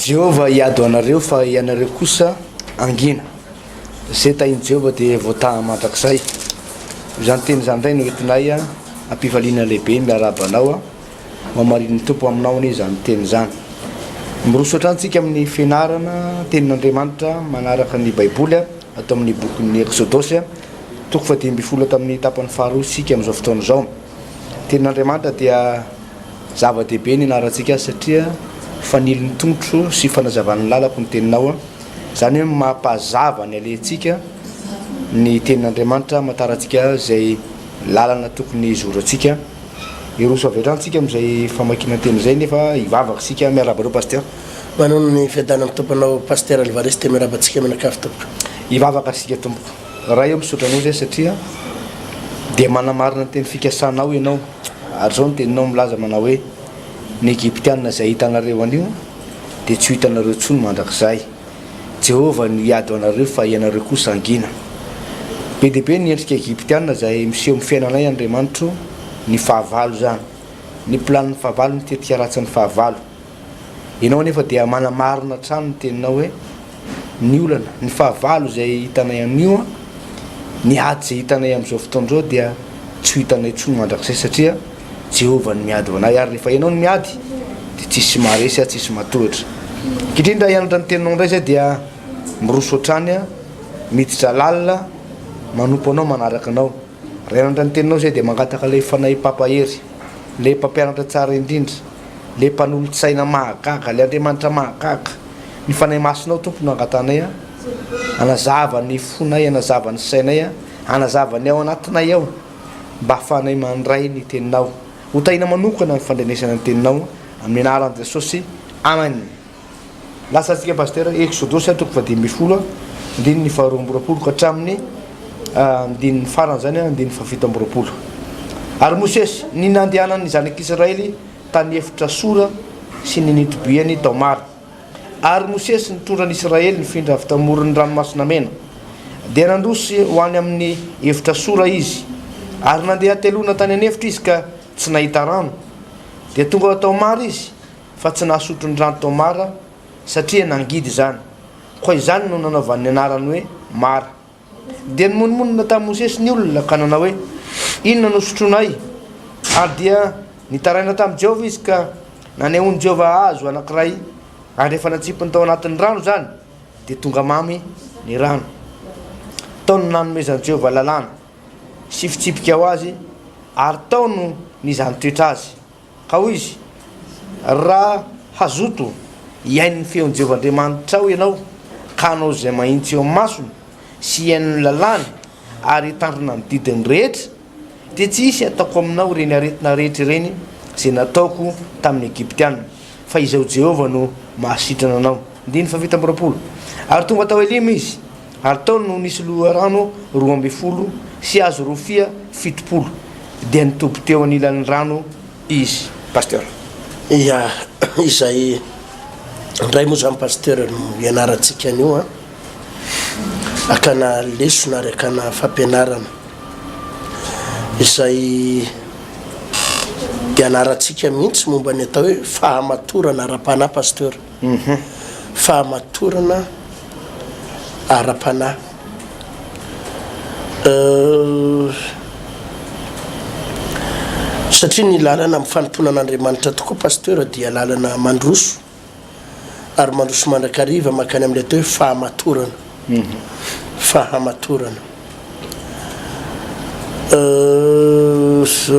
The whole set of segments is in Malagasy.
Jehovah hiady ho anareo fa ianareo kosa hangina. Izay tahin'i Jehovah dia voataha mandrakizay. Izany teny izany indray no entinay am-pifaliana lehibe miarahaba anao. Mamarinin'ny Tompo aminao anie izany teny izany. Miroso hatrany tsika amin'ny fianarana tenin'Andriamanitra manaraka ny Baiboly ato amin'ny bokin'ny Eksodosy toko faha-15 tamin'ny tapany faharoa isika amin'izao fotoana izao. Tenin'Andriamanitra dia zava-dehibe ny anarantsika azy satria fanilon'ny tongotro sy fanazavan'ny lalako ny teninao. Izany hoe mampazava ny alehantsika ny tenin'Andriamanitra, hamantarantsika izay lalana tokony hizorantsika. Hiroso avy hatrany tsika amin'izay famakiana teny izay nefa hivavaka isika. Miarahaba anao Pasteur. Manono ny fiadanan'ny Tompo anao Pasteur Alvarez dia miarahaba antsika mianakavy tompoko. Hivavaka isika tompoko. Ray ô misaotra anao izay satria dia manamarina ny teny fikasanao ianao ary izao ny teninao milaza manao hoe ny Egyptiana izay hitanareo anio dia tsy ho hitanareo intsony mandrakizay. Jehovah no hiady ho anareo fa ianareo kosa hangina. Be dia be ny endrika Egyptiana izay miseho amin'ny fiainanay Andriamanitro, ny fahavalo izany, ny planin'ny fahavalo, ny tetika ratsin'ny fahavalo. Ianao anefa dia manamarina hatrany ny teninao hoe ny olana, ny fahavalo izay hitanay anio, ny ady izay hitanay amin'izao fotoana izao dia tsy ho hitanay intsony mandrakizay satria Jehovah no miady ho anay, ary rehefa ianao no miady dia tsisy maharesy aho, tsisy mahatohitra. Ankehitriny raha hianatra ny teninao indray izay dia miroso hatrany aho, miditra lalina, manompo anao, manaraka anao. Raha hianatra ny teninao izay dia mangataka ilay Fanahy mpampahery, ilay mpampianatra tsara indrindra, ilay mpanolotsaina mahagaga, ilay Andriamanitra mahagaga. Ny Fanahy Masinao Tompo no angatahanay hanazava ny fonay, hanazava ny sainay, hanazava ny ao anatinay ao. mba hahafahanay mandray ny teninao. Ho tahiana manokana ny fandrenesana ny teninao amin'ny anaran'i Jesosy. Amen. Lasa antsika Pasteur, Exodosy toko faha-15 andininy faha-22 ka hatramin'ny andininy farany izany andininy faha-27. Ary Mosesy, ny nandehanan'ny zanak'Israely tany efitra Sora sy ny nitobiany tao Mara. Ary Mosesy nitondra ny Israely nifindra avy tamoron'ny Ranomasina Mena. Dia nandroso ho any amin'ny efitra Sora izy. Ary nandeha hateloana tany an'efitra izy ka tsy nahita rano. Dia tonga tao Mara izy, fa tsy nahasotro ny rano tao Mara, satria nangidy izany. Koa izany no nanaovany ny anarany hoe Mara. Dia nimonomonona tamin'i Mosesy ny olona ka nanao hoe, Inona no sotroinay? Ary dia nitaraina tamin'i Jehovah izy ka nanehoan'i Jehovah hazo anankiray, ary rehefa natsipiny tao anatin'ny rano izany, dia tonga mamy ny rano. Tao no nanomezan'i Jehovah lalàna sy fitsipika ho azy, ary tao no nizahany toetra azy. Ka hoy izy, Raha hazoto hihaino ny feon'i Jehovah Andriamanitrao ianao, ka hanao izay mahitsy eo imasony, sy hihaino ny lalàny, ary hitandrina ny didiny rehetra, dia tsy hisy hataoko aminao ireny aretina rehetra ireny izay nataoko tamin'ny Egyptiana, fa Izaho Jehovah no mahasitrana anao. Andininy faha-27. Ary tonga tao Elima izy, ary tao no nisy loharano 12 sy hazo rofia 70, dia nitoby teo anilan'ny rano izy. Pasteur. Ya, izay indray moa izany Pasteur no ianarantsika an'io an. Hakana lesona ary hakana fampianarana. Izay ianarantsika mihitsy momba ny atao hoe fahamatorana ara-panahy Pasteur. Fahamatorana ara-panahy. Satria ny lalana amin'ny fanompoana an'Andriamanitra tokoa Pasteur dia lalana mandroso ary mandroso mandrakariva mankany amin'ilay atao hoe fahamatorana. Fahamatorana.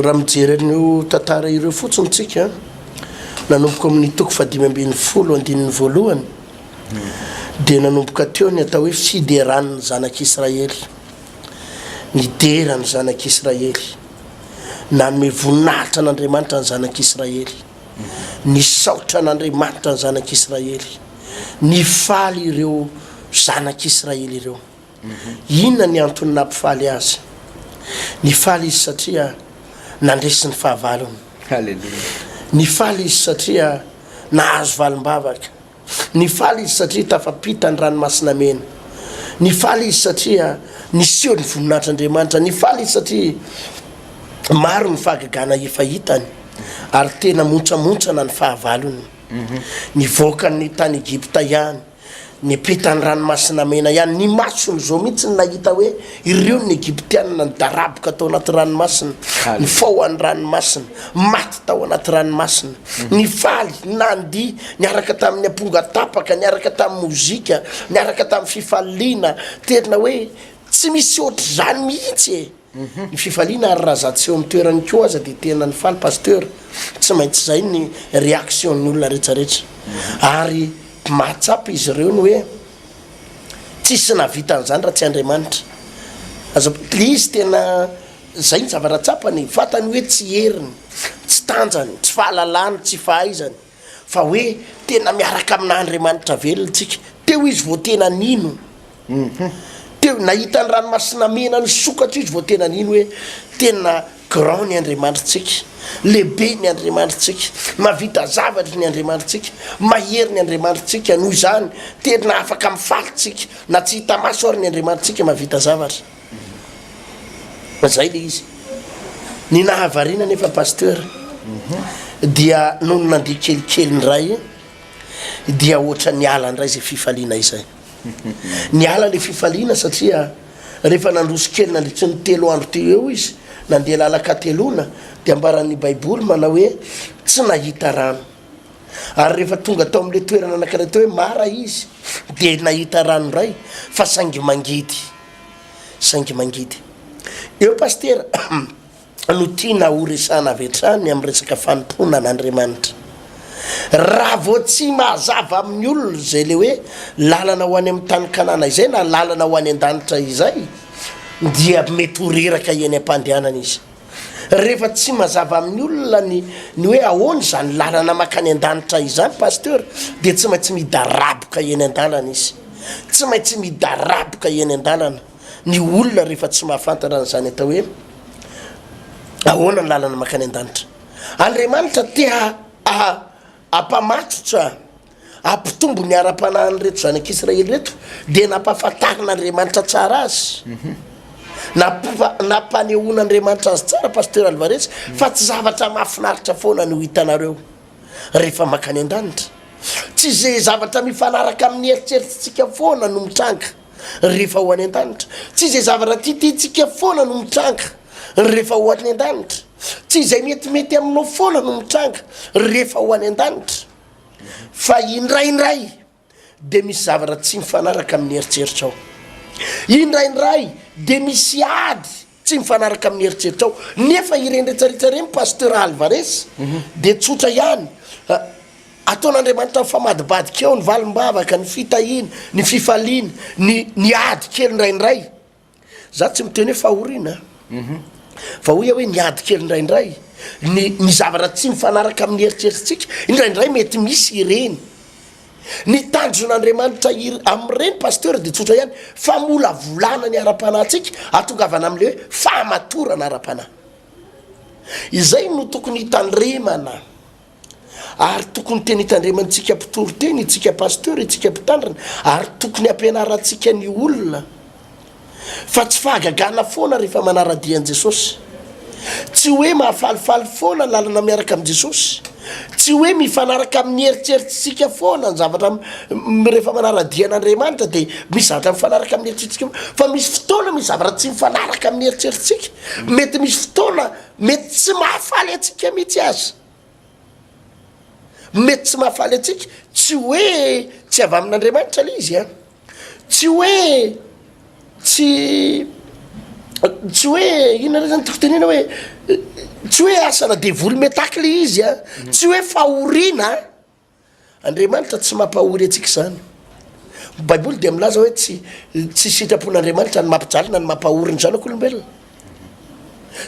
Raha mijery an'io tantara ireo fotsiny tsika, nanomboka amin'ny toko faha-15 andininy voalohany, dia nanomboka teo ny atao hoe fideran'ny zanak'Israely. Nidera ny zanak'Israely. Nanome voninahitra an'Andriamanitra ny zanak'Israely. Nisaotra an'Andriamanitra ny zanak'Israely. Nifaly ireo zanak'Israely ireo. Inona ny antony nampifaly azy? Nifaly izy satria nandresy ny fahavalony. Nifaly izy satria nahazo valim-bavaka. Nifaly izy satria tafapita ny Ranomasina Mena. Nifaly izy satria niseho ny voninahitr'Andriamanitra. Nifaly izy satria maro ny fahagagana efa hitany ary tena montsamontsana ny fahavalony. Nivoaka ny tany Egypta ihany, niampita ny Ranomasina Mena ihany, ny masony izao mihitsy no nahita hoe ireo ny Egyptianina nidaraboka tao anaty ranomasina, nifaoha ny ranomasina, maty tao anaty ranomasina, nifaly, nandihy, niaraka tamin'ny amponga tapaka, niaraka tamin'ny mozika, niaraka tamin'ny fifaliana, tena hoe tsy misy ohatr'izany mihitsy e! Ny fifaliana ary raha za tsy eo amin'ny toerany koa aza dia tena nifaly Pasteur, tsy maintsy zay ny réaction ny olona retraretra ary mahatsapa izy ireo ny hoe tsisy nahavita an'izany raha tsy Andriamanitra, aza le izy tena zay ny zavatra tsapany e, fantany hoe tsy heriny, tsy tanjany, tsy fahalalany, tsy fahaizany fa hoe tena miaraka amin'Andriamanitra velona tsika, teo izy vao tena nino. Teo, nahita ny ranomasina mena nisokatra izy vao tena nino hoe tena grand ny Andriamanitritsika, lehibe ny Andriamanitritsika, mahavita zavatra ny Andriamanitritsika, mahery ny Andriamanitritsika, noho izany tena afaka mifaly tsika, na tsy hita maso ary ny Andriamanitritsika mahavita zavatra. Zay le izy. Ny nahavariana nefa Pasteur dia nony nandeha kelikely indray dia ohatra niala indray izay fifaliana izay. Niala ilay fifaliana satria rehefa nandroso kely nandritry ny telo andro teo eo izy, nandeha lalan-kateloana, dia ambaran'ny Baiboly manao hoe tsy nahita rano. Ary rehefa tonga tao amin'ilay toerana anankiray atao hoe Mara izy, dia nahita rano indray, fa saingy mangidy. Saingy mangidy. Eo Pasitera. no tiana ho resahana avy hatrany amin'ny resaka fanompoana an'Andriamanitra. Raha vao tsy mazava amin'ny olona izay ilay hoe lalana ho any amin'ny tany Kanana izay na lalana ho any an-danitra izay dia mety ho reraka eny am-pandehanana izy. Rehefa tsy mazava amin'ny olona ny ny hoe ahoana izany lalana mankany an-danitra izany Pasteur dia tsy maintsy midaraboka eny an-dalana izy. Tsy maintsy midaraboka eny an-dalana ny olona rehefa tsy mahafantatra an'izany atao hoe Ahoana ny lalana mankany an-danitra? Andriamanitra te hampamatotra, hampitombo ny ara-panahin'ireto zanak'Israely ireto, dia nampahafantarin'Andriamanitra tsara azy. Mhm. Nampanehoan'Andriamanitra azy tsara, Pasteur Alvarez, fa tsy zavatra mahafinaritra foana no hitanareo rehefa mankany an-danitra. Tsy izay zavatra mifanaraka amin'ny eritreritritsika foana no mitranga. rehefa ho any an-danitra. Tsy izay zavatra tiatiantsika foana no mitranga rehefa ho any an-danitra. Tsy izay metimety aminao foana no mitranga rehefa ho any an-danitra. Fa indraindray dia misy zavatra tsy mifanaraka amin'ny eritreritrao. Indraindray dia misy ady tsy mifanaraka amin'ny eritreritrao. Nefa ireny rehetrarehetra ireny, Pasteur Alvarez, dia tsotra ihany. Ataon'Andriamanitra mifamadibadika eo ny valim-bavaka, ny fitahiana, ny fifaliana, ny ny ady kely indraindray. Za tsy miteny hoe fahoriana mhm. fa hoy aho hoe ny ady kely indraindray, ny ny zavatra tsy mifanaraka amin'ny eritreritsika, indraindray mety misy ireny. Ny tanjon'Andriamanitra amin'ireny pasteur dia tsotra ihany, famolavolana ny ara-panahintsika, ahatongavana amin'ilay hoe fahamatorana ara-panahy. Izay no tokony hitandremana. Ary tokony tena hitandremantsika mpitory teny, itsika pasteur, itsika mpitandrina, ary tokony hampianarantsika ny olona fa tsy fahagagana foana rehefa manara-dia an'i Jesosy. Tsy hoe mahafalifaly foana ny lalana miaraka amin'i Jesosy. Tsy hoe mifanaraka amin'ny eritreritsika foana ny zavatra rehefa manara-dia an'Andriamanitra dia misy zavatra mifanaraka amin'ny eritreritsika fa misy fotoana misy zavatra tsy mifanaraka amin'ny eritreritsika. Mety misy fotoana Mety tsy mahafaly antsika mihitsy aza. Mety tsy mahafaly antsika, tsy hoe tsy avy amin'Andriamanitra ilay izy an. Tsy hoe tsy tsy hoe inona re zany tiako tenena hoe tsy hoe asana devoly metaky ilay izy an. Tsy hoe fahoriana. Andriamanitra tsy mampahory antsika izany. Ny Baiboly dia milaza hoe tsy tsy sitrapon'Andriamanitra ny mampijaly na ny mampahory ny zanak'olombelona.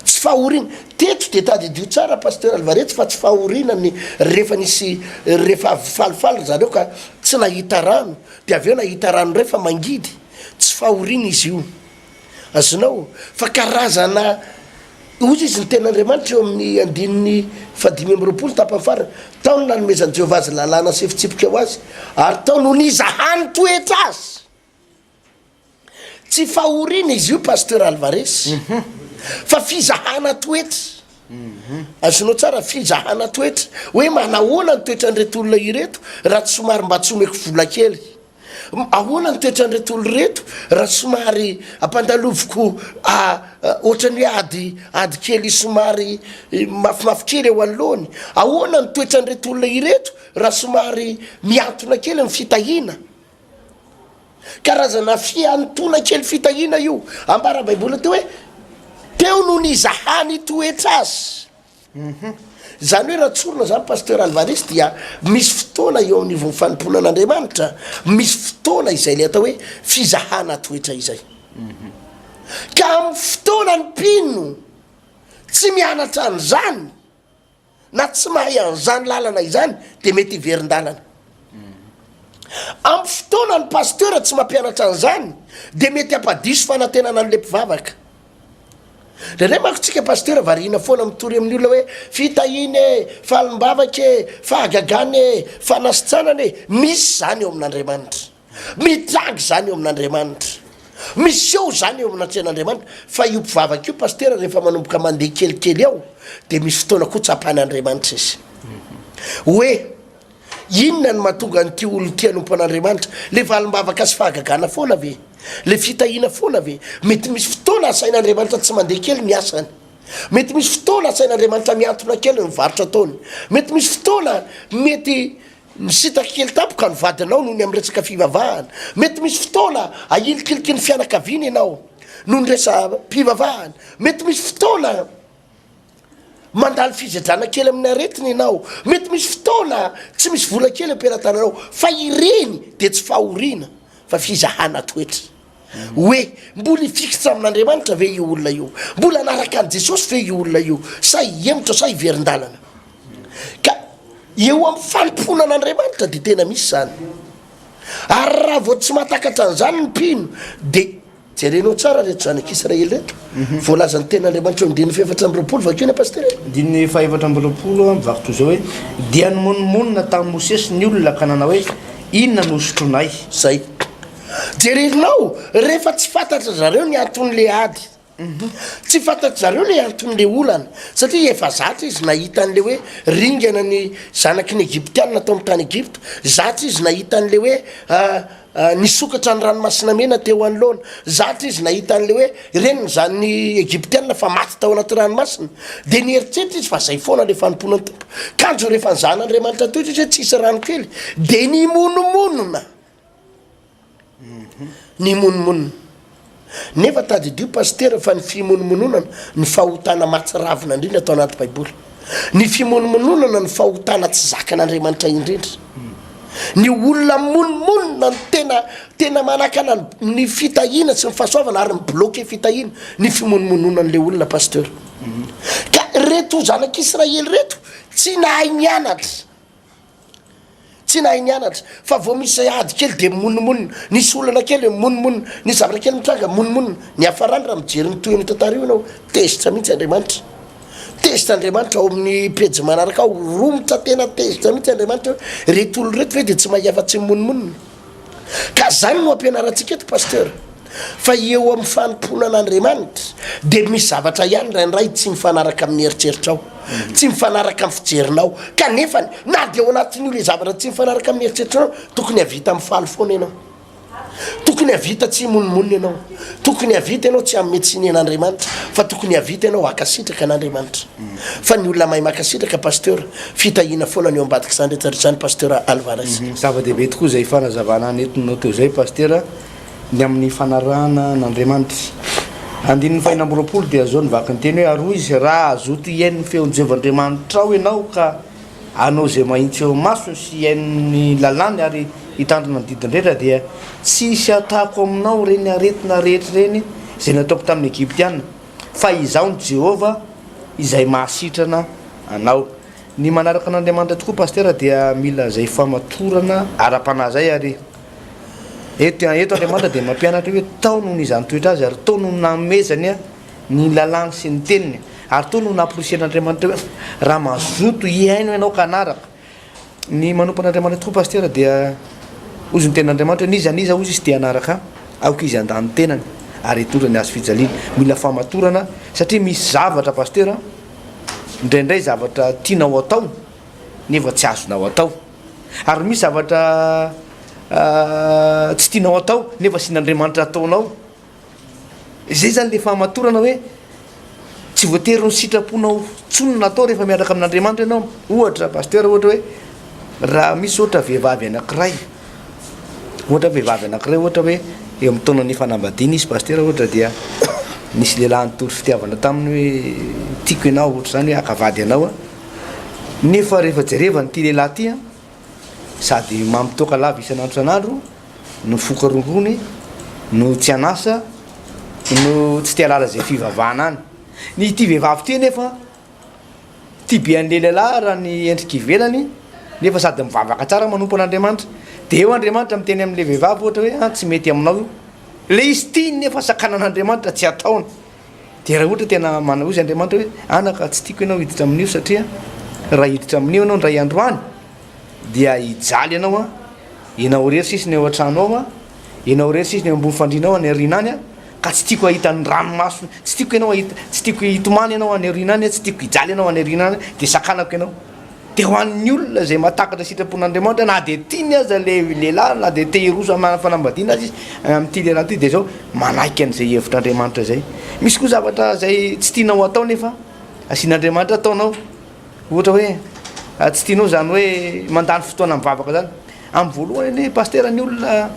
Tsy fahoriana. Teto dia tadidio tsara Pasteur Alvarez fa tsy fahoriana ny rehefa nisy rehefa avy falifaly ry zareo ka tsy nahita rano dia avy eo nahita rano indray fa mangidy. Tsy fahoriana izy io. Azonao? Fa karazana Hoy izy, Ny tenin'Andriamanitra eo amin'ny andininy fahadimy amby 20 tapany farany, Tao no nanomezan'i Jehovah azy lalàna sy fitsipika ho azy, ary tao no nizahany toetra azy. Tsy fahoriana izy io, Pasteur Alvarez, fa fizahana toetra. Azonao tsara fizahana toetra hoe manahoana ny toetran'ireto olona ireto raha tsy somary mba tsy omeko vola kely. Ahoana ny toetran'ireto olona ireto raha somary ampandaloviko ohatran'ny hoe ady ady kely somary mafimafy kely eo anoloany? Ahoana ny toetran'ireto olona ireto raha somary mihantona kely ny fitahiana? Karazana fihantoana kely fitahiana io. Ambaran'ny Baiboly teo hoe teo no nizahany toetra azy. Izany hoe raha tsorina izany Pasteur Alvarez dia misy fotoana eo anivon'ny fanompoana an'Andriamanitra, misy fotoana izay ilay atao hoe fizahana toetra izay. Ka amin'ny fotoana ny mpino tsy mianatra an'izany na tsy mahay an'izany lalana izany dia mety hiverin-dalana. Amin'ny fotoana ny pasteur tsy mampianatra an'izany dia mety hampadiso fanantenana an'ilay mpivavaka. Indraindray manko tsika pasteur variana foana mitory amin'ny olona hoe fitahiana e, falimbavaka e, fahagagana e, fanasitranana e, misy izany eo amin'Andriamanitra. Mitranga izany eo amin'Andriamanitra. Miseho izany eo amin'Atrehan'Andriamanitra. Fa io mpivavaka io pasitera rehefa manomboka mandeha kelikely ao dia misy fotoana koa tsapan'Andriamanitra izy. Hoe inona no mahatonga an'ity olona ity hanompo an'Andriamanitra? Le valim-bavaka sy fahagagana foana ve? Le fitahiana foana ve? Mety misy fotoana asain'Andriamanitra tsy mandeha kely ny asany. Mety misy fotoana asain'Andriamanitra mihantona kely ny varotra ataony. Mety misy fotoana mety Misintaka kely tampoka ny vadinao noho ny amin'ny resaka fivavahana. Mety misy fotoana ahilikiliky ny fianakaviana ianao noho ny resa-pivavahana. Mety misy fotoana mandalo fisedrana kely amin'ny aretina ianao. Mety misy fotoana tsy misy vola kely am-pelatananao. Fa ireny dia tsy fahoriana fa fizahana toetra. Hoe mbola hifikitra amin'Andriamanitra ve io olona io? Mbola hanaraka an'i Jesosy ve io olona io? Sa hihemotra sa hiverin-dalana? Ka eo amin'ny fanompoana an'Andriamanitra dia tena misy izany. Ary raha vao tsy mahatakatra an'izany ny mpino dia jerenao tsara reto zanak'Israely reto. Mhm. Voalazan'ny tenin'Andriamanitra eo andininy fahefatra amby 20 vakio ny pasteur. Andininy fahefatra amby 20 mivaky toy izao hoe dia nimonomonona tamin'i Mosesy ny olona ka nanao hoe inona no hosotroinay? Zay. Jerenao rehefa tsy fantatry zareo ny anton'le ady. Tsy fantatry zareo le anton'le olana satria efa zatra izy nahita an'le hoe ringana ny zanaky ny Egyptiana tao amin'ny tany Egypta, zatra izy nahita an'le hoe nisokatra ny ranomasina mena teo anoloana, zatra izy nahita an'le hoe ireny ny zan'ny Egyptiana fa maty tao anaty ranomasina, de nieritreritra izy fa zay foana le fanompoana ny Tompo, kanjo rehefa nizahan'Andriamanitra toetra izy hoe tsisy rano kely de nimonomonona. Nimonomonona. Nefa tadidio Pasitera fa ny fimonomononana no fahotana mahatsiravina indrindra ato anaty baiboly. Ny fimonomononana no fahotana tsy zakan'Andriamanitra indrindra. Ny olona mimonomonona no tena tena manakana ny fitahiana sy ny fahasoavana ary mi-bloquer fitahiana ny fimonomononan'ilay olona Pasteur. Ka reto zanak'Israely reto tsy nahay nianatra. Tsy nahay nianatra fa vao misy ady kely dia mimonomonona, nisy olana kely dia mimonomonona, nisy zavatra kely mitranga mimonomonona. Niafarany raha mijery ny tohin'io tantara io ianao, tezitra mihitsy Andriamanitra. Tezitra Andriamanitra ao amin'ny pejy manaraka ao, romotra tena tezitra mihitsy Andriamanitra hoe ireto olona ireto ve dia tsy mahay afa-tsy mimonomonona. Ka zany no ampianarantsika eto Pasteur, fa eo amin'ny fanompoana an'Andriamanitra dia misy zavatra ihany indraindray tsy mifanaraka amin'ny eritreritrao, tsy mifanaraka amin'ny fijerinao, kanefany na dia ao anatin'io le zavatra tsy mifanaraka amin'ny eritreritrao, tokony hahavita mifaly foana ianao, tokony hahavita tsy himonomonona ianao, tokony hahavita ianao tsy hanome tsiny an'Andriamanitra, fa tokony hahavita ianao hankasitraka an'Andriamanitra. Fa ny olona mahay mankasitraka Pasteur, fitahiana foana ny eo ambadik'izany rehetra rehetra izany Pasteur Alvarez. Zava-dehibe tokoa izay fanazavana nentinao teo izay Pasitera ny amin'ny fanarahana an'Andriamanitra. Andininy fahenina amby 20 dia zao ny vaky ny teny hoe ary hoy izy raha hazoto hihaino ny feon'i Jehovah Andriamanitrao ianao ka hanao izay mahitsy eo imasony sy hihaino ny lalàny ary hitandrina ny didiny rehetra dia tsy hisy hatako aminao ireny aretina rehetra ireny izay nataoko tamin'ny Egyptiana fa Izaho no Jehovah izay mahasitrana anao. Ny manaraka an'Andriamanitra tokoa Pasitera dia mila izay famatorana ara-panahy izay ary eto eto Andriamanitra dia mampianatra hoe tao no nizany toetra azy ary tao no nanomezany ny lalàny sy ny teniny ary tao no namporisihan'Andriamanitra hoe raha mazoto hihaino ianao ka hanaraka Ny manompo an'Andriamanitra tokoa Pasitera dia hozy ny tenin'Andriamanitra hoe n'iza n'iza hozy izy te hanaraka ahy aoka izy handà ny tenany ary hitondra ny hazo fijaliana. Mila fahamatorana satria misy zavatra Pasitera. Indraindray zavatra tianao atao nefa tsy azonao atao. Ary misy zavatra tsy tianao atao nefa asian'Andriamanitra ataonao. Izay zany le fahamatorana hoe tsy voatery ny sitraponao intsony no atao rehefa miaraka amin'Andriamanitra ianao. Ohatra pasteur ohatra hoe raha misy ohatra vehivavy anankiray, ohatra vehivavy anankiray ohatra hoe eo amin'ny taonan'ny fanambadiana izy pasteur ohatra dia nisy lehilahy nitory fitiavana taminy hoe tiako ianao ohatra izany hoe haka vady anao aho. Nefa rehefa jerevana ity lehilahy ity an, sady mampitoaka lava isan'andro isan'andro, no mifoka rongony, no tsy an'asa, no tsy te hahalala izay fivavahana any. Ny ity vehivavy ity anefa tia be an'ilay lehilahy raha ny endrika ivelany, nefa sady mivavaka tsara manompo an'Andriamanitra. Dia eo Andriamanitra miteny amin'ilay vehivavy ohatra hoe ah tsy mety aminao io. Ilay izy tiany nefa sakanan'Andriamanitra tsy ataony. Dia raha ohatra tena manao izy Andriamanitra hoe anaka tsy tiako ianao hiditra amin'io satria raha hiditra amin'io ianao indray andro any dia hijaly ianao an, ianao irery sisa ny ao an-trano ao an, ianao irery sisa ny eo ambony fandriana ao any aoriana any an, ka tsy tiako hahita ny ranomaso, tsy tiako ianao hahita, tsy tiako hitomany ianao any aoriana any an, tsy tiako hijaly ianao any aoriana any, dia sakanako ianao. Dia ho an'ny olona izay mahatakatra sitrapon'Andriamanitra, na dia tiany aza ilay lehilahy, na dia te hiroso amin'ny fanambadiana aza izy amin'ity lehilahy ity, dia izao manaiky an'izay hevitr'Andriamanitra izay. Misy koa zavatra izay tsy tianao atao nefa asian'Andriamanitra ataonao. Ohatra hoe tsy tianao izany hoe mandany fotoana mivavaka izany. Amin'ny voalohany anie pasitera ny olona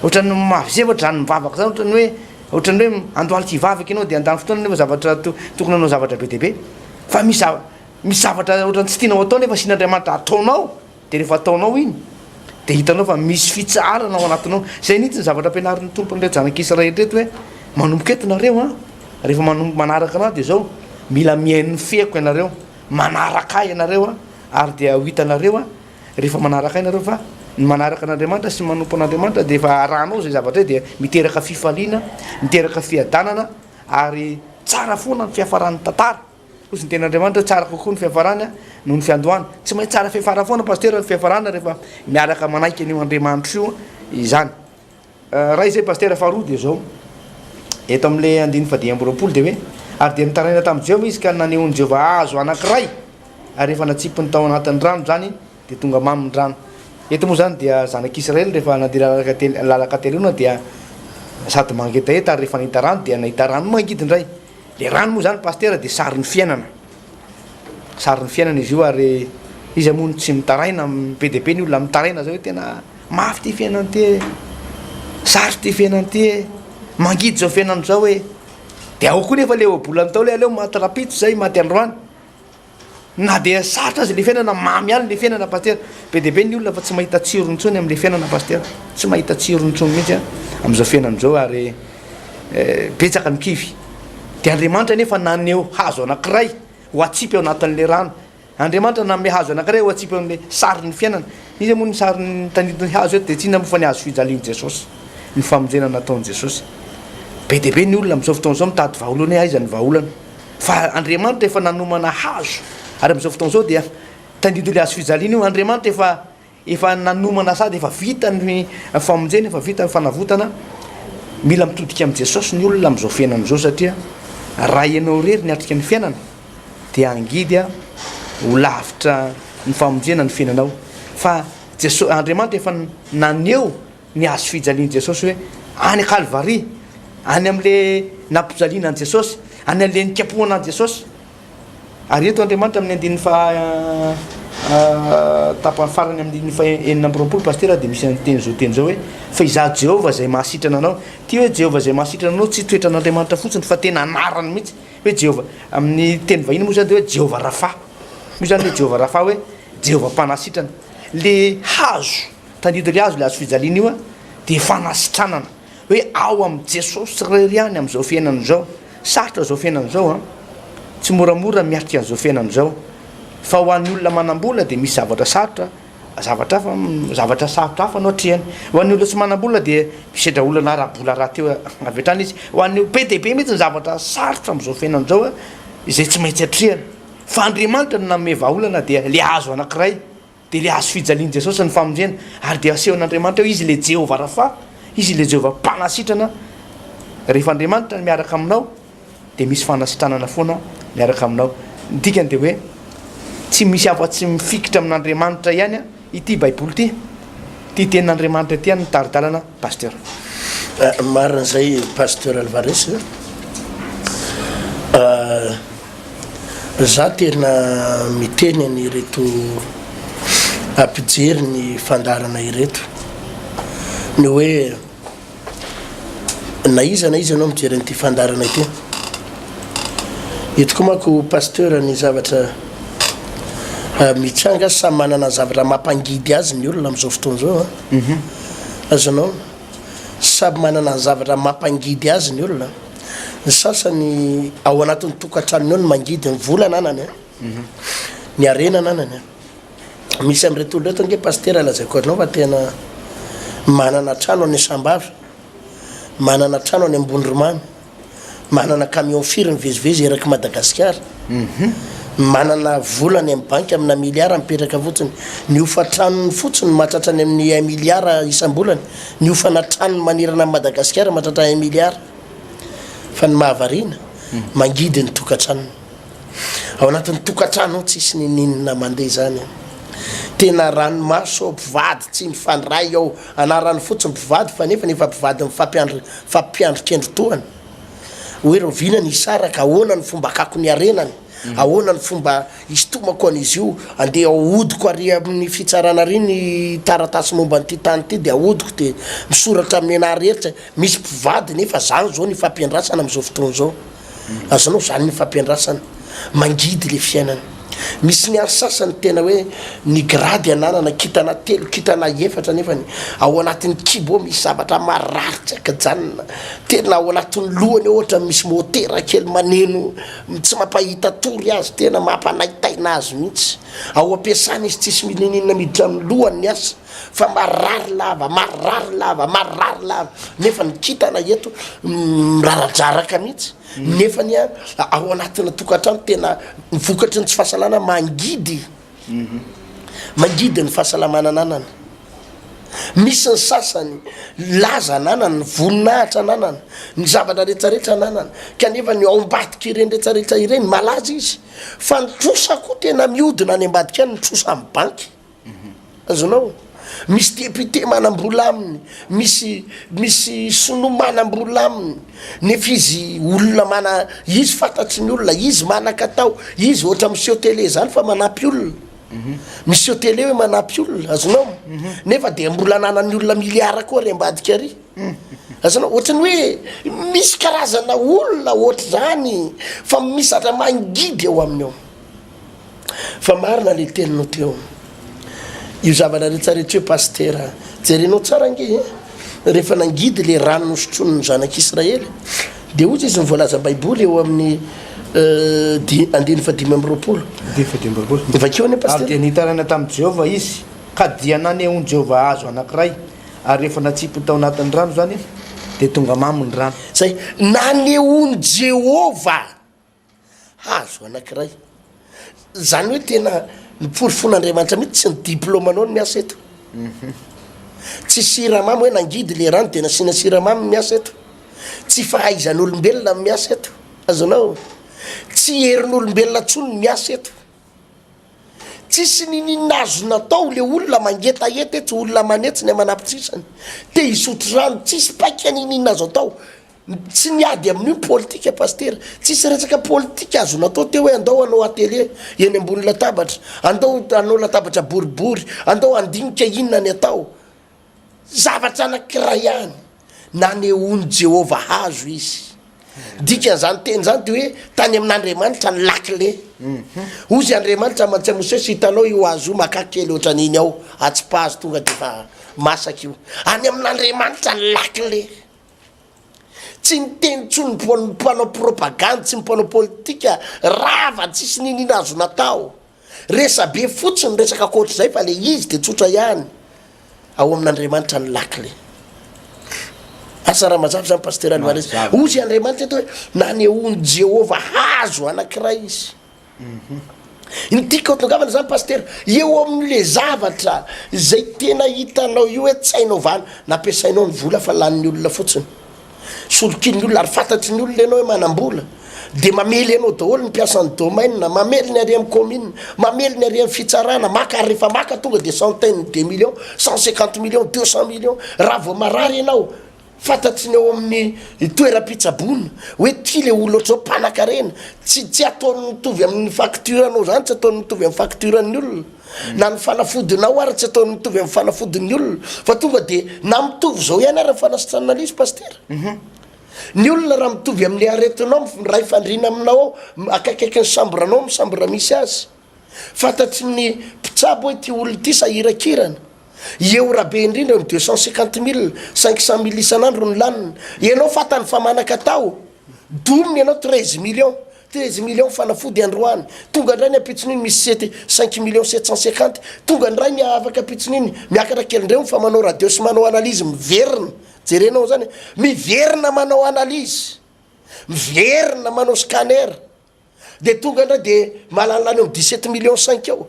ohatran'ny mavesatra izany mivavaka izany, ohatran'ny hoe ohatran'ny hoe andohalika hivavaka ianao dia handany fotoana nefa zavatra tokony hanao zavatra be dia be. Fa misy Misy zavatra ohatran'ny tsy tianao atao nefa asian'Andriamanitra ataonao, dia rehefa ataonao iny dia hitanao fa misy fitsaharana ao anatinao. Izay mihitsy ny zavatra ampianarin'ny Tompo an'ireto zanak'Israely ireto hoe manomboka eto nareo an, rehefa manomboka manaraka anah dia izao, mila mihaino ny feoko ianareo, manaraka ahy ianareo an, ary dia ho hitanareo an, rehefa manaraka ahy ianareo fa ny manaraka an'Andriamanitra sy manompo an'Andriamanitra dia efa arahanao izay zavatra izay dia miteraka fifaliana, miteraka fiadanana ary tsara foana ny fiafaran'ny tantara. Hoy ny tenin'Andriamanitra hoe tsara kokoa ny fiafarany noho ny fiandohany. Tsy maintsy tsara fiafara foana Pasitera ny fiafarana rehefa miaraka manaiky an'io Andriamanitra io izany. Raha izay Pasitera faharoa dia izao, eto amin'ilay andininy fahadimy amby 20 dia hoe ary dia nitaraina tamin'i Jehovah izy ka nanehoan'i Jehovah hazo anankiray ary rehefa natsipiny tao anatin'ny rano izany dia tonga mamy ny rano. Eto moa izany dia zanak'Israely rehefa nandeha lalan-kateloana dia sady mangetaheta ary rehefa nahita rano dia nahita rano mangidy indray. Le rano moa zany pasitera dia sarin'ny fiainana, sarin'ny fiainana izy io ary iza moa no tsy mitaraina, be dia be ny olona mitaraina zao hoe tena mafy ty fiainana ty e, sarotra ty fiainana ty e, mangidy zao fiainana zao e, de ao koa nefa le ohabolana tao le aleo maty rapitso zay maty androany. Na dia sarotra aza le fiainana, mamy ihany le fiainana Pasitera. Be dia be ny olona fa tsy mahita tsirony intsony amin'le fiainana Pasitera. Tsy mahita tsirony intsony mihitsy amin'izao fiainana izao ary betsaka ny kivy. Dia Andriamanitra anefa naneho hazo anankiray ho atsipy ao anatin'le rano. Andriamanitra nanome hazo anankiray ho atsipy eo amin'le sarin'ny fiainana. Iza moa ny sarin'ny tandindon'ny hazo eto dia tsy inona moa fa ny hazo fijalian'i Jesosy. Ny famonjena nataon'i Jesosy. Be dia be ny olona amin'izao fotoana izao mitady vahaolana hoe aiza ny vahaolana. Fa Andriamanitra efa nanomana hazo, ary amin'izao fotoana izao dia tandindon'ilay hazo fijaliana io, Andriamanitra efa efa nanomana sady efa vita ny famonjena, efa vita ny fanavotana. Mila mitodika amin'i Jesosy ny olona amin'izao fiainana izao satria raha ianao irery niatrika ny fiainana dia hangidy ho lavitra ny famonjena ny fiainanao. Fa Jesosy, Andriamanitra efa naneho ny hazo fijalian'i Jesosy hoe any Kalvary, any amin'le nampijaliana an'i Jesosy, any amin'le nikapohana an'i Jesosy. Ary eto Andriamanitra amin'ny andininy faha tapany farany amin'ny andininy faha 26 pastera dia misy teny izao teny izao hoe fa izaho Jehovah izay mahasitrana anao. Ity hoe Jehovah izay mahasitrana anao tsy toetran'Andriamanitra fotsiny fa tena anarany mihitsy hoe Jehovah. Amin'ny teny vahiny moa izany dia hoe Jehovah Rafa. Io izany hoe Jehovah Rafa hoe Jehovah mpanasitrana. Le hazo Tadidio ry hazo le hazo fijaliana io dia fanasitranana hoe ao amin'i Jesosy irery ihany amin'izao fiainana izao. Sarotra izao fiainana izao an! Tsy moramora ny miatrika an'izao fiainana izao. Fa ho an'ny olona manam-bola dia misy zavatra sarotra, zavatra hafa, zavatra sarotra hafa no atrehany. Ho an'ny olona tsy manam-bola dia misedra olana ara-bola rahateo avy hatrany izy. Ho an'ny be dia be mihitsy ny zavatra sarotra amin'izao fiainana izao izay tsy maintsy atrehana. Fa Andriamanitra no nanome vahaolana dia le hazo anankiray. Dia ilay hazo fijalian'i Jesosy ny famonjena, ary dia asehon'Andriamanitra hoe Izy ilay Jehovah Rafa, Izy ilay Jehovah mpanasitrana. Rehefa Andriamanitra no miaraka aminao, dia misy fanasitranana foana miaraka aminao. Ny dikany dia hoe tsy misy afa-tsy mifikitra amin'Andriamanitra ihany ity Baiboly ity. Ity tenin'Andriamanitra ity no tari-dalana Pasteur. Marina izay Pasteur Alvarez a. Za tena miteny an'ireto mpijery ny fandaharana ireto ny hoe na iza na iza ianao mijery an'ity fandaharana ity. Eto koa manko Pasteur ny zavatra mitranga samy manana ny zavatra mampangidy azy ny olona amin'izao fotoana izao an. Mhm. Azonao? Samy manana ny zavatra mampangidy azy ny olona. Ny sasany ao anatin'ny tokantranony ao no mangidy ny vola ananany an. Mhm. Ny harena ananany an. Misy amin'ireto olona ireto ange Pasitera lazaiko anao fa tena manana trano any Sambava, manana trano any Ambondromamy, manana camion firy mivezivezy eraky Madagasikara, manana vola any amin'ny banky amina milliard mipetraka fotsiny, ny hofan-tranony fotsiny mahatratra any amin'ny un milliard isam-bolana, ny hofana tranony manerana an'i Madagasikara mahatratra un milliard. Fa ny mahavariana, mangidy ny tokantranony. Ao anatin'ny tokantrano ao tsisy ninininona mandeha izany an. Tena ranomaso ao, mpivady tsy mifandray ao, anarany fotsiny mpivady fa nefany efa mpivady mifampiandry mifampiandry kendry tohana. Hoe rahoviana ny hisaraka, ahoana ny fomba hakako ny harenany, ahoana ny fomba hisintomako an'izy io, andeha ahodiko ary amin'ny fitsarana ary ny taratasy momba an'ity tany ity dia ahodiko dia misoratra amin'ny anah rehetra, misy mpivady nefa zany zao ny ifampiandrasana amin'izao fotoana izao. Azonao zany ny fampiandrasana. Mangidy le fiainana. Misy ny any sasany tena hoe ny grady ananana kintana telo, kintana efatra nefany ao anatin'ny kibo ao misy zavatra marary tsy ankijanona. Tena ao anatin'ny lohany ao ohatra misy motera kely maneno tsy mampahita tory azy, tena mampanaitaina azy mihitsy. Ao am-piasana izy tsisy ninoninona miditra amin'ny lohany ny asa. Fa marary lava, marary lava, marary lava, nefa ny kintana eto miraradraraka mihitsy, nefa ny ao anatina tokantrano tena ny vokatry ny tsy fahasalana mangidy, mangidy ny fahasalamana ananana. Misy ny sasany laza ananany, ny voninahitra ananany, ny zavatra rehetrarehetra ananany, kanefa ny ao ambadik'ireny rehetrarehetra ireny malaza izy, fa ny trosa koa tena mihodina any ambadika any, ny trosa amin'ny banky. Azonao? Misy député manam-bola aminy, misy misy sinoa manam-bola aminy, nefa izy olona mana, izy fantatry ny olona, izy manan-katao, izy ohatra miseho télé zany fa manampy olona, miseho télé hoe manampy olona, azonao? Nefa dia mbola ananan'ny olona milliard koa ary ambadika ary, azonao? Ohatran'ny hoe misy karazana olona ohatr'izany fa misy zavatra mangidy ao aminy ao. Fa marina le teninao teo. Io zavatra retsaretsa io Pasitera a. Jerenao tsara ange e. Rehefa nangidy le rano nosotroin'ny zanak'Israely dia hozy izy ny voalaza Baiboly eo amin'ny di andininy fahadimy amby roapolo. Andininy fahadimy amby roapolo. Vakio anie Ary Pasitera. dia nitaraina tamin'i Jehovah izy, ka dia nanehoan'i Jehovah hazo anankiray, ary rehefa natsipiny tao anatin'ny rano izany, dia tonga mamy ny rano. Zay. Nanehoan'i Jehovah. Hazo anankiray. Zany hoe tena ny porofon'Andriamanitra mihitsy tsy ny diplaomanao no miasa eto. Tsy siramamy hoe nangidy le rano de nasiana siramamy no miasa eto. Tsy fahaizan'olombelona no miasa eto. Azonao? Tsy herin'olombelona intsony no miasa eto. Tsisy niniana azo natao le olona mangetaheta eto, olona manetsy ny aman'apitrisany. Te hisotro rano, tsisy paika niniana azo atao. Tsy miady amin'io ny politika Pasitera. Tsisy resaka politika azo natao teo hoe andao hanao atelier eny ambony latabatra, andao hanao latabatra boribory, andao handinika inona ny atao. Zavatra anankiray ihany, nanehoan'i Jehovah hazo izy. Dikan'izany teny izany dia hoe tany amin'Andriamanitra ny lakile. Hozy Andriamanitra mantsy amin'i Mosesy, hitanao io hazo io, makà kely ohatran'iny ao, atsipazo tonga dia efa masaka io. Any amin'Andriamanitra ny lakile. Tsy niteny intsony ny mpanao propagandy sy ny mpanao politika, rava tsisy niniana azo natao. Resabe fotsiny resaka ankoatr'izay fa le izy de tsotra ihany, ao amin'Andriamanitra ny lakile. Asa raha mazava zany Pasteur Alvarez. Hozy Andriamanitra eto hoe nanehoan'i Jehovah hazo anankiray izy. Ny tiako hatongavana zany Pasitera, eo amin'le zavatra izay tena hitanao io hoe tsy hainao vahana, nampiasainao ny vola fa lanin'ny olona fotsiny. Solokian'ny olona ary fantatry ny olona ianao hoe manam-bola dia mamely anao daholo ny mpiasan'ny domaine, mamely ny ary amin'ny commune, mamely ny ary amin'ny fitsarana, maka ary rehefa maka tonga dia centaine de millions, 150 millions, 200 millions, raha vao marary ianao fantatry ny ao amin'ny toeram-pitsaboana hoe ty le olona ohatr'izao mpanakarena, tsy tsy ataony mitovy amin'ny facture anao zany, tsy ataony mitovy amin'ny facture an'ny olona. Na ny fanafodinao ary tsy ataony mitovy amin'ny fanafodin'ny olona fa tonga dia na mitovy izao ihany ary ny fanasitranana ilay izy Pasitera. Ny olona raha mitovy amin'ilay aretinao miray fandriana aminao ao, akaikaiky ny chambre anao amin'ny chambre misy azy. Fantatry ny mpitsabo hoe ity olona ity sahirakirana. Eo rabe indrindra ny 250 mille, 500 mille isan'andro no laniny. Ianao fantany fa manan-katao, dominy ianao 13 millions. 13 millions fanafody androany, tonga indray ny ampitson'iny misy sety cinq millions 750, tonga indray ny afaka ampitson'iny miakatra kely indray fa manao radio sy manao analyse miverina, jerenao zany, miverina manao analyse, miverina manao scanner, de tonga indray de malanilany eo amin'ny 17 millions cinq eo.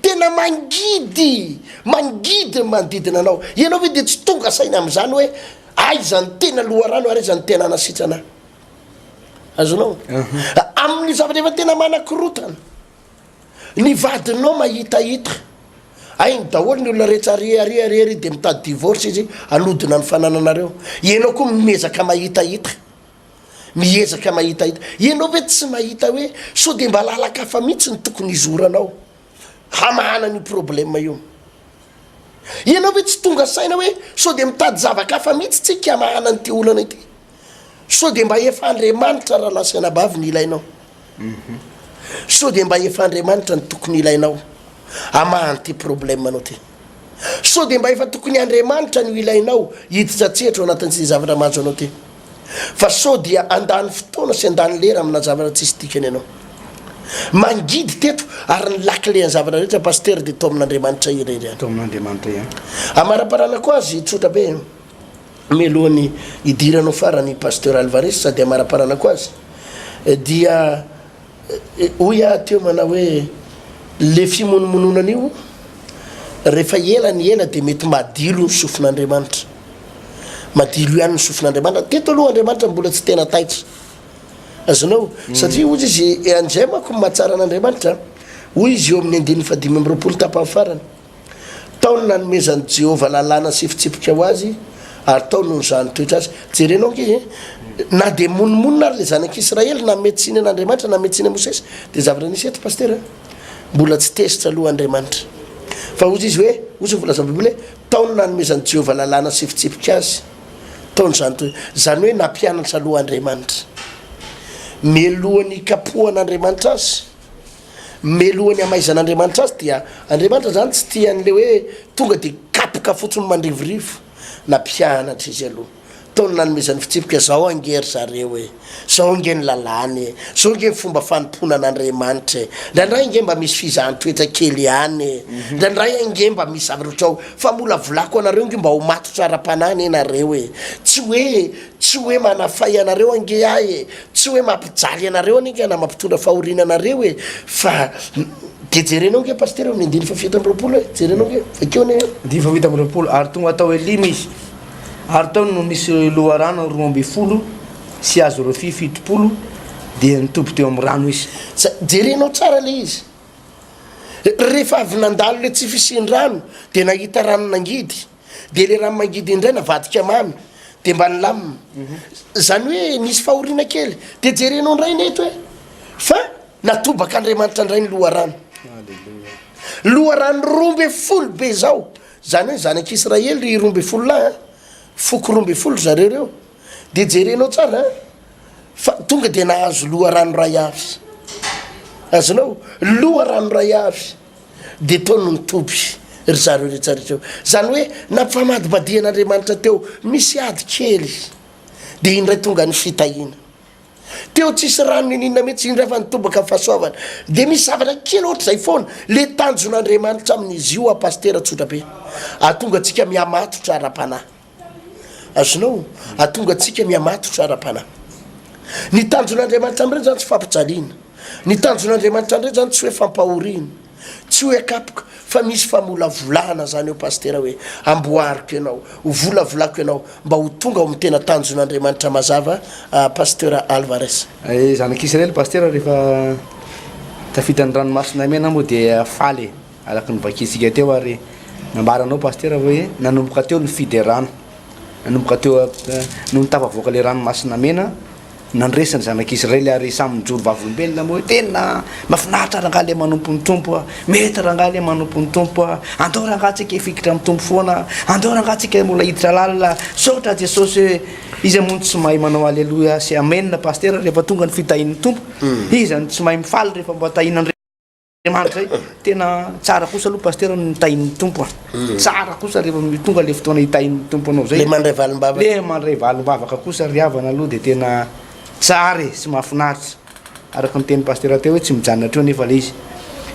Tena mangidy, mangidy ny manodidina anao. Ianao ve dia tsy tonga saina amin'izany hoe aiza ny tena loharano ary aiza ny tena hanasitrana ahy? Azonao? Amin'ny zavatra efa tena manakorotana. Ny vadinao mahitahita. Hainy daholo ny olona rehetra ary ary ary ary dia mitady divorce izy hanodina ny fanananareo. Ianao koa miezaka mahitahita. Miezaka mahitahita. Ianao ve tsy mahita hoe sao dia mba lalan-kafa mihitsy no tokony hizoranao hamahana an'io problème io? Ianao ve tsy tonga saina hoe sao dia mitady zava-kafa mihitsy tsika hamahana an'ity olana ity? Sao dia mba efa Andriamanitra rahalahy sy anabavy no ilainao? Sao dia mba efa Andriamanitra no tokony ilainao hamaha an'ity problème anao ity? Sao dia mba efa tokony Andriamanitra no ilainao hiditra an-tsehatra ao anatin'ity zavatra mahazo anao ity? Fa sao dia handany fotoana sy handany lera amina zavatra tsisy dikany ianao? Mangidy teto ary ny lakile-n'ny zavatra rehetra Pasitera dia tao amin'Andriamanitra irery ihany. Tao amin'Andriamanitra ihany. Amaraparana-ko azy tsotra be mialohan'ny hidiranao farany Pasteur Alvarez sady amaraparana-ko azy dia Hoy aho teo manao hoe le fimonomononana io rehefa ela ny ela dia mety madilo ny sofin'Andriamanitra. Madilo ihany ny sofin'Andriamanitra. Teto aloha Andriamanitra mbola tsy tena taitra. Azonao? Satria hoy izy, an'izay manko ny mahatsara an'Andriamanitra, hoy izy eo amin'ny andininy fahadimy amby 20 tapany farany. Tao no nanomezan'i Jehovah lalàna sy fitsipika ho azy, ary tao no nizahany toetra azy. Jerenao ange e! Na dia monomonona ary ilay zanak'Israely, nanome tsiny an'Andriamanitra, nanome tsiny an'i Mosesy, dia zavatra nisy eto, Pasitera, mbola tsy tezitra aloha Andriamanitra. Fa hozy izy hoe, hozy ny voalazan'ny Baiboly hoe, tao no nanomezan'i Jehovah lalàna sy fitsipika azy, tao no nizahany toetra. Izany hoe nampianatra aloha Andriamanitra. Mialohan'ny hikapohan'Andriamanitra azy. Melohany hamaizan'Andriamanitra azy dia Andriamanitra zany tsy tia an'le hoe tonga de kapoka fotsiny mandrivorivo, nampianatra izy aloha, tao ny nanomezany fitsipika, zao ange ry zareo e, zao ange ny lalàna e, zao ange ny fomba fanompoana an'Andriamanitra e, ndraindray ange mba misy fizahan-toetra kely ihany e, ndraindray ange mba misy zavatra ohatrao, famolavolako anareo ange mba ho matotra ara-panahy anie nareo e, tsy hoe Tsy hoe manafay anareo ange aho e, tsy hoe mampijaly anareo anie ange na mampitondra fahoriana anareo e, fa dia jerenao ange Pasitera eo amin'ny andininy faha-27 e, jerenao ange, vakio anie e. Andininy faha-27, Ary tonga tao Elima izy, ary tao no nisy loharano 12 sy hazo rofia 70, dia nitoby teo amin'ny rano izy. Sa, jerenao tsara ilay izy. Rehefa avy nandalo ilay tsy fisian-drano, dia nahita rano nangidy. Dia le rano mangidy indray navadika mamy dia mba nilamina. Zany hoe nisy fahoriana kely. Dia jerenao indray ny eto e. Fa natobak'Andriamanitra indray ny loharano. Loharano 12 be zao. Zany hoe zanak'Israely ry 12 lahy a. Foko 12 zareo ireo. Dia jerenao tsara a. Fa tonga dia nahazo loharano iray avy. Azonao? Loharano iray avy. Dia tao no nitoby ry zareo rehetra rehetra eo. Izany hoe nampifamadibadihan'Andriamanitra teo, misy ady kely, dia indray tonga ny fitahiana. Teo tsisy rano niniana mihitsy, indray fa nitobaka ny fahasoavana. Dia misy zavatra kely ohatr'izay foana. Le tanjon'Andriamanitra amin'izy io, Pasitera tsotra be, ahatonga antsika mihamatotra ara-panahy. Azonao? Ahatonga antsika mihamatotra ara-panahy. Ny tanjon'Andriamanitra amin'ireny izany tsy fampijaliana. Ny tanjon'Andriamanitra amin'ireny izany tsy hoe fampahoriana. Tsy hoe akapoka fa misy famolavolana zany eo Pasitera hoe amboariko ianao, hovolavolako ianao mba ho tonga ao amin'ny tena tanjon'Andriamanitra mazava Pasteur Alvarez. Zanak'Israely Pasitera rehefa tafita ny ranomasina mena moa dia faly e, araka ny vakintsika teo ary nambaranao Pasitera hoe nanomboka teo ny fiderana, nanomboka teo nony tafavoaka ilay ranomasina mena Nandresy ny zanak'Israely ary samy nijoro vavolombelona moa hoe tena mahafinaritra rangahy le manompo ny Tompo a! Mety rangahy le manompo ny Tompo a! Andao rangahy tsika hifikitra amin'ny Tompo foana, andao rangahy tsika mbola hiditra lalina, misaotra Jesosy hoe iza moa no tsy mahay manao aleloia sy amen pasitera rehefa tonga ny fitahian'ny Tompo? Iza no tsy mahay mifaly rehefa mba tahian'Andriamanitra? Andriamanitra zay tena tsara kosa aloha pasitera ny mitahin'ny tompo a mm. tsara kosa rehefa tonga le fotoana hitahin'ny tompo anao zay le mandray valimbavaka le mandray valimbavaka kosa ry havana aloha de tena tsara e sy mahafinaritra araka ny teny pasitera teo hoe tsy mijanona hatreo nefa le izy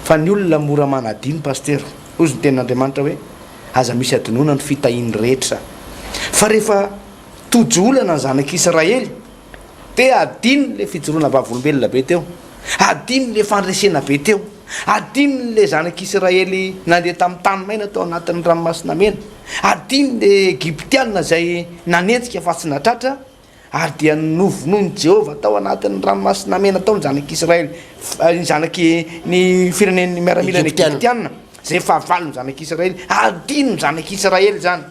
fa ny olona mora manadino pasitera hozy ny tenin'Andriamanitra hoe aza misy adinoana ny fitahiany rehetra fa rehefa tojo olana ny zanak'Israely Dia adino le fijoroana vavolombelona be teo, adino le fandresena be teo, adino le zanak'Israely nandeha tamin'ny tany maina tao anatin'ny ranomasina mena, adino le Egyptiana izay nanenjika fa tsy natratra, ary dia novonoin'i Jehovah tao anatin'ny ranomasina mena tao ny zanak'Israely, ny zanaky ny firenen'ny miaramilan'ny Egyptiana, izay fahavalon'ny zanak'Israely, adino ny zanak'Israely izany.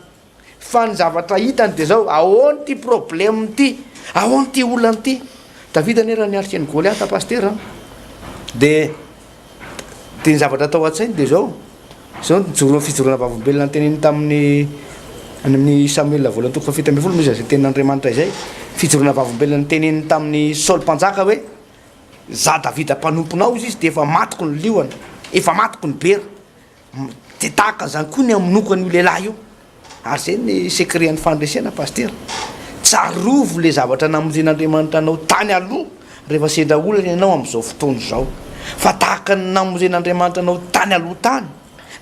Fa ny zavatra hitany dia zao, ahoana ity problème ity? Ahoana ity olana ity? Davida anie raha niatrika an'i Goliata pasitera an, dia dia ny zavatra tao an-tsainy dia zao, zao ny joro fijoroana vavolombelona noteneniny tamin'ny any amin'ny Samoela voalohany toko faha 17 misy izay tenin'Andriamanitra izay, fijoroana vavolombelona noteneniny tamin'i Saoly mpanjaka hoe, za Davida mpanomponao izy dia efa matiko ny liona, efa matiko ny bera. Dia tahaka an'izany koa ny hamonoako an'io lehilahy io. Ary izay ny secret an'ny fandresena Pasitera. Tsarovy ilay zavatra namonjen'Andriamanitra anao tany aloha rehefa sendra olana ianao amin'izao fotoana izao. Fa tahaka ny namonjen'Andriamanitra anao tany aloha tany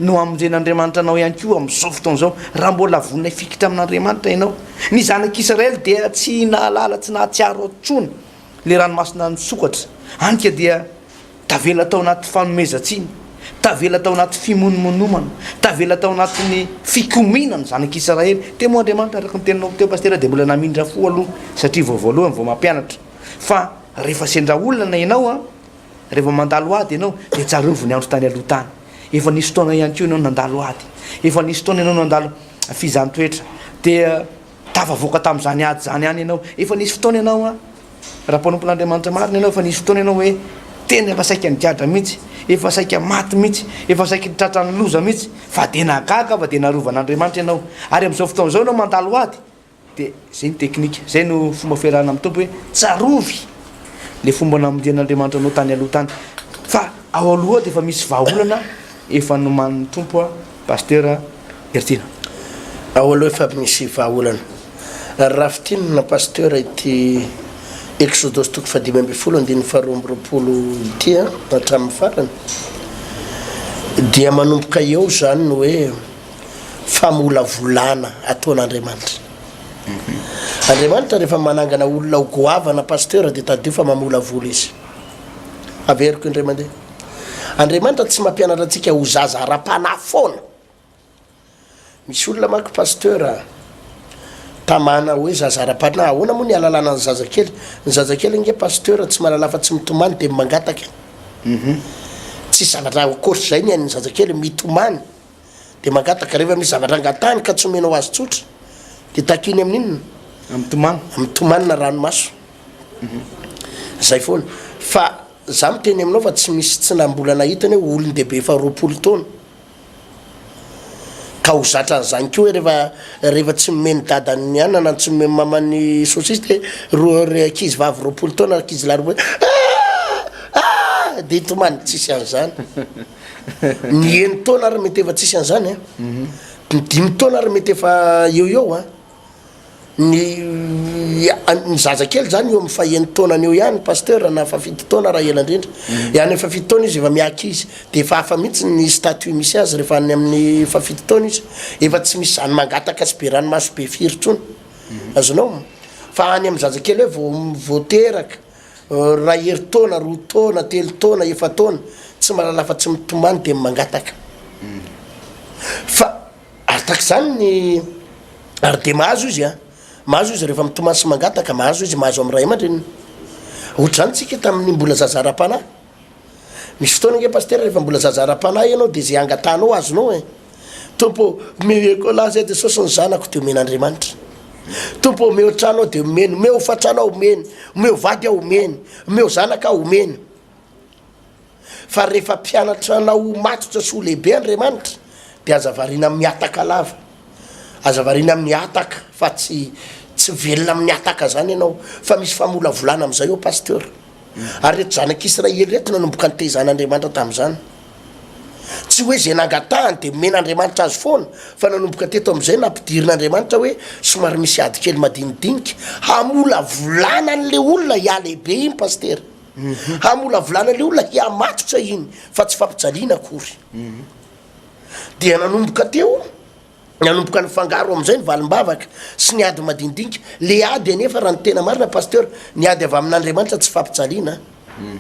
no hamonjen'Andriamanitra anao ihany koa amin'izao fotoana izao raha mbola vonona hifikitra amin'Andriamanitra ianao. Ny zanak'Israely dia tsy nahalala, tsy nahatsiaro intsony ilay ranomasina nisokatra. Hany ka dia. Tavela tao anaty fanomezan-tsiny, tavela tao anaty fimonomonomana, tavela tao anatin'ny fikomiana ny zanak'Israely. Teo moa Andriamanitra, araka ny teninao teo Pasitera, dia mbola namindra fo aloha, satria vao voalohany vao mampianatra. Fa rehefa sendra olana ianao an, rehefa mandalo ady ianao, dia tsarovy ny andro tany aloha tany. Efa nisy fotoana ihany koa ianao nandalo ady, efa nisy fotoana ianao nandalo fizahan-toetra, dia tafavoaka tamin'izany ady izany ihany ianao. Efa nisy fotoana ianao an, Raha mpanompon'Andriamanitra marina ianao, efa nisy fotoana ianao hoe tena efa saika nigadra mihitsy, efa saika maty mihitsy, efa saika tratran'ny loza mihitsy, fa dia nahagaga fa dia narovan'Andriamanitra ianao. Ary amin'izao fotoana izao ianao mandalo ady, dia izay ny teknika, izay no fomba fiarahana amin'ny Tompo hoe tsarovy ilay fomba namonjen'Andriamanitra anao tany aloha tany. Fa ao aloha ao dia efa misy vahaolana efa nomanin'ny Tompo Pasteur Heritiana. Ao aloha efa misy vahaolana. Ary raha fintinina Pasteur ity Exodosy toko faha-15 andininy faha-22 ity an, hatramin'ny farany, dia manomboka eo izany ny hoe famolavolana ataon'Andriamanitra. Andriamanitra rehefa manangana olona ho goavana Pasteur dia tadidio fa mamolavola izy. Averiko indray mandeha. Andriamanitra tsy mampianatra antsika ho zaza ara-panahy foana. Misy olona manko pasteur a, tamana hoe zaza ara-panahy, ahoana moa ny ahalalana ny zazakely? Ny zazakely ange pasteur tsy mahalala afa-tsy mitomany dia mangataka e. Tsisy zavatra ankoatr'izay ny hain'ny zazakely, mitomany dia mangataka, rehefa misy zavatra angatahiny ka tsy omenao azy tsotra dia takiany amin'inona? Amin'ny tomany. Amin'ny tomany na ranomaso. Zay foana. Fa za miteny aminao fa tsy misy tsy na mbola nahita anie olon-dehibe efa 20 taona Ka ho zatra an'izany koa hoe rehefa rehefa tsy nomen'i dadany ny anana na tsy nomen'i mamany saucisse dia roa ry ankizy vavy 20 taona ankizy lahy 20 ah! Ah! dia hitomany tsisy an'izany. Ny enin-taona ary mety efa tsisy an'izany an. Ny dimy taona ary mety efa eo eo an. Ny ny zazakely zany eo amin'ny fahenin-taonany eo ihany pasteur na fahafito taona raha ela indrindra. Any amin'ny fahafito taona izy efa miankizy de efa hafa mihitsy ny statut misy azy rehefa any amin'ny fahafito taona izy. Efa tsy misy zany mangataka sy be ranomaso be firy intsony. Azonao? Fa any amin'ny zazakely hoe vao vao teraka, ray herintaona, roa taona, telo taona, efa-taona. tsy mahalala afa-tsy mitomany dia mangataka. Fa ary tahaka izany ny ary dia mahazo izy an, mahazo izy rehefa mitomany sy mangataka, mahazo izy, mahazo amin'ny ray aman-dreniny. Ohatr'izany tsika tamin'ny mbola zaza ara-panahy. Misy fotoana ange Pasitera rehefa mbola zaza ara-panahy ianao dia izay angatahanao azonao e. Tompo ô, omeo écolat zay Jesosy ny zanako dia omen'Andriamanitra. Tompo ô, omeo trano aho dia omeny, omeo hofantrano aho omeny, omeo vady aho omeny, omeo zanaka aho omeny. Fa rehefa mpianatra anao ho matotra sy ho lehibe Andriamanitra dia aza variana mihataka lava. Aza variana amin'ny hataka fa tsy tsy velona amin'ny hataka zany ianao fa misy famolavolana amin'izay eo Pasteur. Ary ireto zanak'Israely ireto nanomboka nitezan'Andriamanitra tamin'izany. Tsy hoe izay nangatahany dia nomen'Andriamanitra azy foana, fa nanomboka teto amin'izay nampidirin'Andriamanitra hoe somary misy ady kely madinidinika, hamolavolana an'ilay olona hihalehibe iny Pasitera. Hamolavolana an'ilay olona hihamatotra iny, fa tsy fampijaliana akory. Dia nanomboka teo. Nanomboka nifangaro amin'izay ny valim-bavaka sy ny ady madinidinika. Le ady anefa raha ny tena marina Pasteur, ny ady avy amin'Andriamanitra tsy fampijaliana an.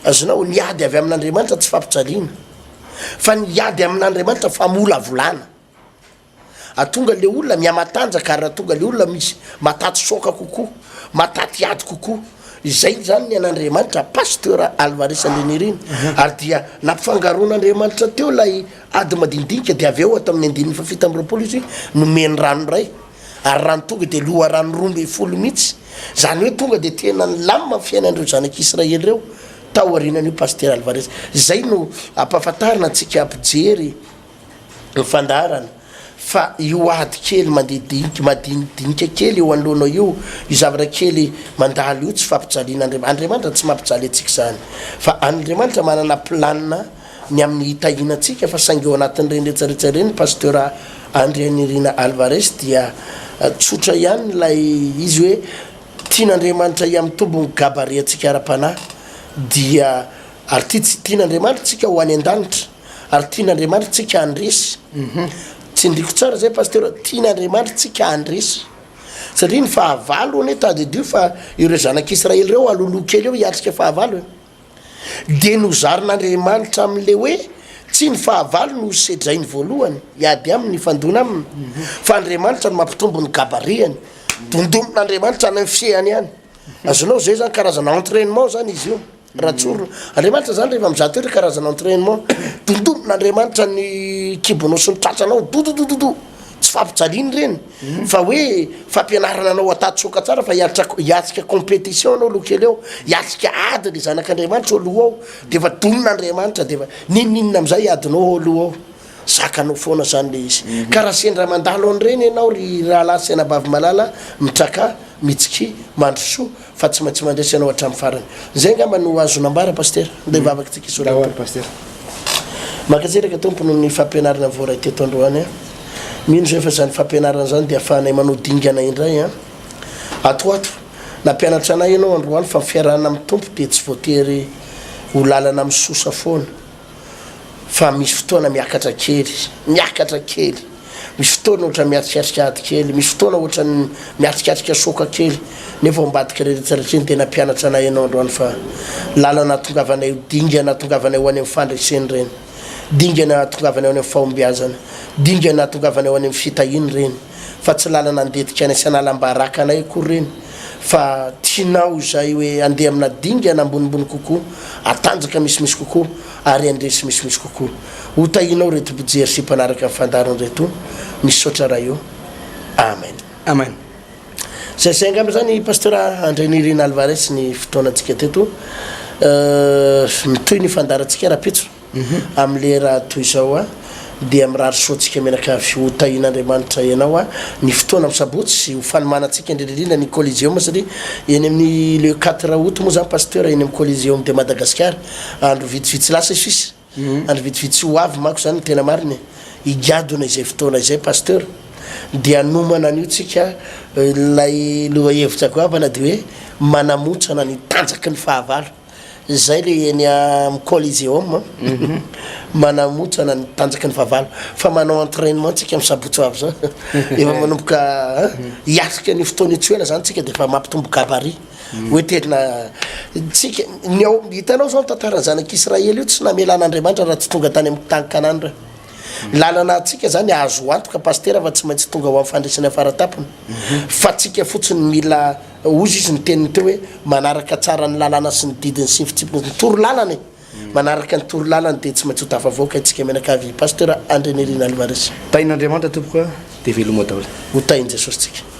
Azonao, ny ady avy amin'Andriamanitra tsy fampijaliana. Fa ny ady amin'Andriamanitra famolavolana. Atonga le olona mihamatanjaka ary atonga le olona misy mataty soka kokoa, mataty ady kokoa. Izay izany ny an'Andriamanitra Pasteur Alvarez Andrianirina. Ary dia nampifangaroan'Andriamanitra teo ilay Ady madinidinika dia avy eo ato amin'ny andininy faha-27 izy nomeny rano iray ary rano tonga dia loharano 12 mihitsy, izany hoe tonga dia tena nilamina ny fiainan'ireo zanak'Israely ireo tao aorianan'io Pasitera Alvarez. Izay no ampahafantarina antsika mpijery ny fandaharana fa io ady kely mandidinika madinidinika kely eo anoloanao io, io zavatra kely mandalo io tsy fampijaliana Andriamanitra, Andriamanitra tsy mampijaly antsika izany fa Andriamanitra manana planina ny amin'ny hitahiana antsika fa saingy ao anatin'ireny retsaretsa ireny Pasteur Andrianirina Alvarez dia tsotra ihany ilay izy hoe tian'Andriamanitra hihamitombo ny gabarit antsika ara-panahy dia ary tia tsy tian'Andriamanitra tsika ho any an-danitra ary tian'Andriamanitra tsika handresy tsindriko tsara zay Pasteur tian'Andriamanitra tsika handresy satria ny fahavalo anie tadidio fa ireo zanak'Israely ireo aloloha kely eo hiatrika fahavalo e. Dia nozarin'Andriamanitra amin'ilay hoe tsy ny fahavalo no hosedrainy voalohany, hiady aminy, hifandona aminy, fa Andriamanitra no mampitombo ny gabarihany. Dondomin'Andriamanitra any amin'ny fiehany any. Azonao izay zany karazana entrainement zany izy io, raha tsorina. Andriamanitra zany rehefa mizaha toetra karazana entrainement. Dondomin'Andriamanitra ny kibonao sy ny tratranao, dododododo. Tsy fampijaliana ireny fa hoe fampianarana anao atatsoaka tsara fa hiatraka hiatrika compétition anao aloha kely eo, hiatrika ady le zanak'Andriamanitra ao aloha ao de efa donin'Andriamanitra de efa n'inon'inona am'zay adinao ao aloha ao, zakanao foana zany le izy. Ka raha sendra mandalo an'ireny ianao ry rahalahy sy anabavy malala, mitrakà, mitsikia, mandrosoa fa tsy maintsy mandresy ianao hatramin'ny farany. Izay angamba no azo nambara Pasitera. Ndeha hivavaka tsika hisaotra ny Tompo. Mankasitraka Tompo noho ny fampianarana voaray teto androany an. Mino izay fa izany fampianarana izany dia ahafahanay manao dingana indray an. Ato ho ato, nampianatra anay ianao androany fa ny fiarahana amin'ny Tompo dia tsy voatery ho lalana misosa foana. Fa misy fotoana miakatra kely, miakatra kely, misy fotoana ohatra miatrikatrika ady kely, misy fotoana ohatran'ny miatrikatrika soka kely, nefa ao ambadika rehetra rehetra iny dia nampianatra anay ianao androany fa lalana ahatongavanay ho dingana ahatongavanay ho any amin'ny fandresena ireny, dingana ahatongavanay ho any amin'ny fahombiazana, dingana ahatongavanay ho any amin'ny fitahiana ireny, fa tsy lalana handetika anay sy hanalam-baraka anay akory ireny. Fa tianao izay hoe handeha amina dingana ambonimbony kokoa, hatanjaka misimisy kokoa, ary handresy misimisy kokoa. Ho tahianao ireto mpijery sy mpanaraka ny fandaharana ireto. Misaotra Ray o. Amen. Amen. Zay zay angamba zany Pasteur Andrianirina Alvarez ny fotoanantsika teto. Mitohy ny fandaharantsika rahampitso. Amin'ny lera toy izao a, dia mirary soa antsika mianakavy ho tahian'Andriamanitra ianao a, ny fotoana amin'ny sabotsy sy ho fanomanantsika indrindra indrindra ny Coliseum satria eny amin'ny le quatre août moa zany Pasteur eny amin'ny Coliseum de Madagascar andro vitsivitsy lasa sisa, andro vitsivitsy ho avy manko zany ny tena marina e, higadona izay fotoana izay Pasteur dia hanomana an'io tsika ilay lohahevitra goavana dia hoe manamontsana ny tanjaky ny fahavalo. Zay le eny am coliseum manamotsana ny tanjaky ny fahavalo fa manao entrainement tsika am sabotsy ho avy zao efa manomboka hiatrika ny fotoana io tsy ho ela zany tsika de efa mampitombo gabarit. Hoe tena tsika ny ao hitanao zao ny tantaran'ny zanak'Israely io tsy namela an'Andriamanitra raha tsy tonga tany amin'ny tany Kanana ireo. Lalana antsika zany azo antoka pasitera fa tsy maintsy tonga ho amin'ny fandresena faratapony. Fa tsika fotsiny mila hozy izy ny teniny teo hoe manaraka tsara ny lalàna sy ny didiny sy ny fitsipiny ny toro lalana e. Manaraka ny toro lalany dia tsy maintsy ho tafavoaka isika mianakavy Pasteur Andrianirina Alvarez. Tahin'Andriamanitra tompoko a, dia veloma daholo. Ho tahin'i Jesosy tsika.